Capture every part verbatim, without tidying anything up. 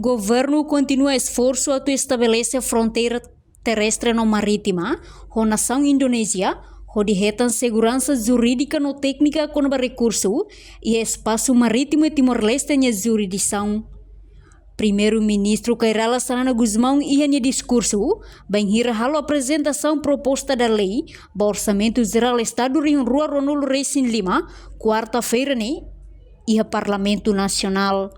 Governu kontinua esforsu atu estabelese fronteira terrestre no marítima ho nasaun Indonézia, hodi hetan seguransa jurídika no téknika kona-ba rekursu iha espasu marítimu iha Timor-Leste nia jurisdisaun. Primeiru-Ministru Kay Rala Xanana Gusmão iha nia diskursu bainhira halo aprezentasaun proposta da lei ba Orsamentu Jerál Estadu rihun rua ruanulu resin lima, kuarta-feira ne'e, iha Parlamentu Nasionál.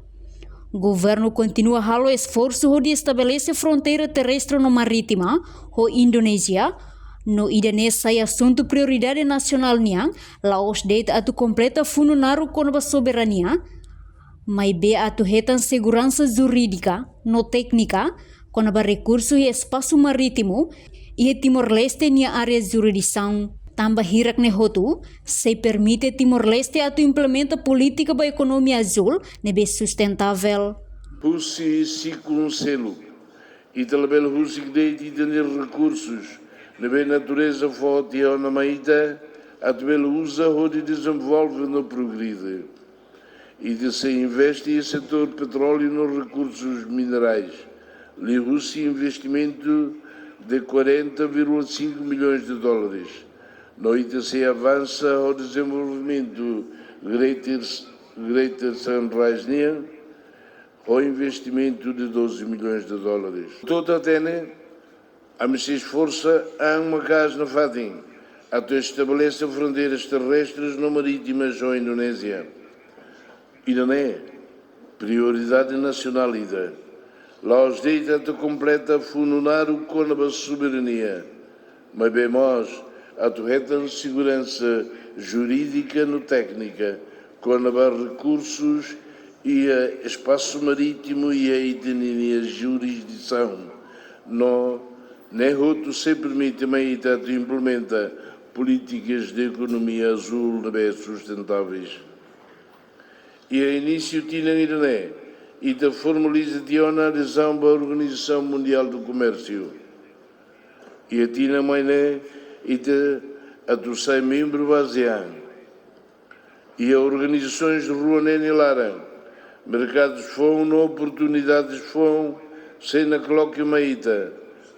Governu kontinua halo esforsu hodi estabelese fronteira terrestre no marítima ho Indonézia, no ida-ne'e sai asuntu prioridade nasionál nian, la'ós de'it atu kompleta funu naruk kona-ba soberania, maibé atu hetan seguransa jurídika no téknika kona-ba rekursu iha espasu marítimu iha Timor-Leste nia área jurisdisaun. Tanba hirak-ne'e hotu sei permite Timor-Leste atu implementa polítika ba ekonomia azúl ne'ebé sustentável. Husi sikun seluk, ita labele husik de'it ita-nia rekursus ne'ebé natureza fó tiha ona mai ita atu bele uza hodi dezenvolve no progride. Ita sei investe iha setór petróleu no rekursus minerais, liuhusi investimentu de quarenta vírgula cinco milhões de dólares. No ita sei avansa ho dezenvolvimentu Greater, Greater Sunrise nian, ho investimentu de doze milhões de dólares. To'o ita hatene, ami sei esforsa an maka'as nafatin atu estabelese fronteiras terrestres no marítimas ho Indonézia. Ida-ne'e prioridade nasionál ida. La'ós de'it atu kompleta funu naruk kona-ba soberania, maibé mós atu hetan seguransa jurídika no téknika kona-ba rekursus iha espasu marítimu iha ita-nia jurisdisaun. No ne'e hotu sei permite mai ita atu implementa polítikas de ekonomia azúl ne'ebé sustentáveis. Iha inísiu tinan ida-ne'e, ita formaliza tiha ona adezaun ba Organizasaun Mundiál do Komérsiu. Iha tinan mai ne'e, ita atu sai membru ba ASEAN. Iha organizasoens rua ne'e nia laran, merkadus foun no oportunidades foun sei nakloke mai ita,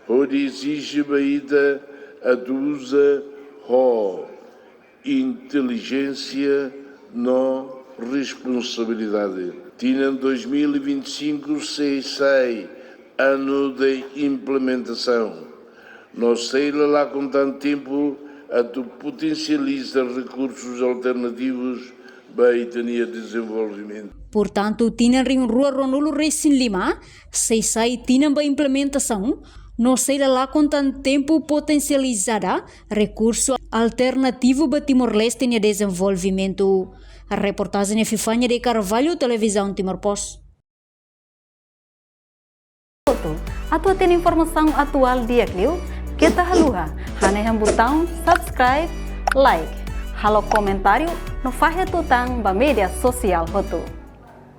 hodi ezije ba ita atu uza ho intelijénsia no responsabilidade. Tinan dois mil e vinte e cinco sei sai anu de implementasaun. No sei la lakon tan tempu atu potensializa rekursus alternativus ba ita-nia dezenvolvimentu. Portantu, tinan rihun rua ruanulu resin lima sei sai tinan ba implementasaun, no sei la lakon tan tempu potensializa rekursu alternativu ba Timor-Leste nia dezenvolvimentu. Reportajen Epifania de Carvalho, Televizaun Timor Post. Atu hatene informasaun atuál di'ak liu, keta haluha hanehan butaun subscribe, like, halo komentáriu no fahe tutan ba média sosiál hotu.